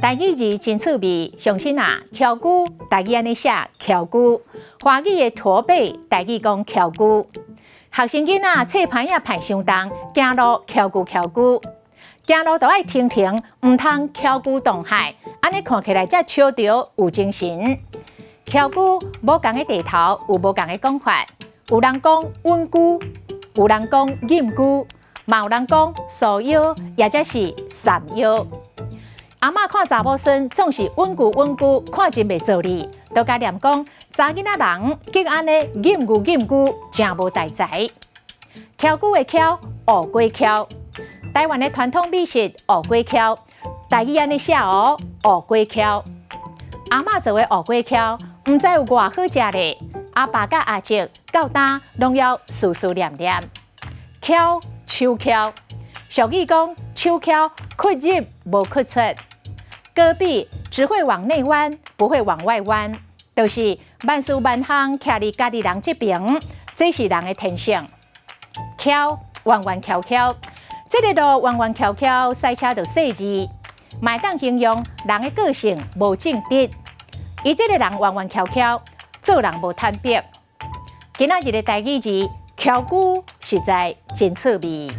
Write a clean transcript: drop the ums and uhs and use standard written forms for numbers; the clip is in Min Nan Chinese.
台語字真趣味，鄉親啊，蹺龜，台語按呢寫蹺龜，華語的駝背，台語講蹺龜。學生囡仔冊歹仔歹傷重，行路蹺龜蹺龜，行路都愛停停，毋通蹺龜動海，按呢看起來才超著有精神。蹺龜無仝的地頭有無仝的講法，有人講穩龜，有人講頚龜，嘛有人講酥腰，抑者是散腰。阿嬤看查某孫總是穩龜穩龜，看真袂做理，都共念講查囡仔人激按呢頚龜頚龜，誠無大才。蹺龜的蹺，芋粿巧，台灣的傳統美食芋粿巧，台語按呢寫哦，芋粿巧。阿嬤做的芋粿巧，毋知有偌好食咧。阿爸佮阿叔到今攏猶思思念念。蹺手蹺，俗語講手蹺，闊入無闊出。胳臂只會往內彎，不會往外彎，就是萬事萬項徛佇家己人這邊，這是人的天性。蹺彎彎翹翹，這个路彎彎翹翹，駛車就細膩，嘛會當形容人的個性無正直。伊這个人彎彎翹翹，做人無坦白。今仔日的台語字蹺龜實在真趣味。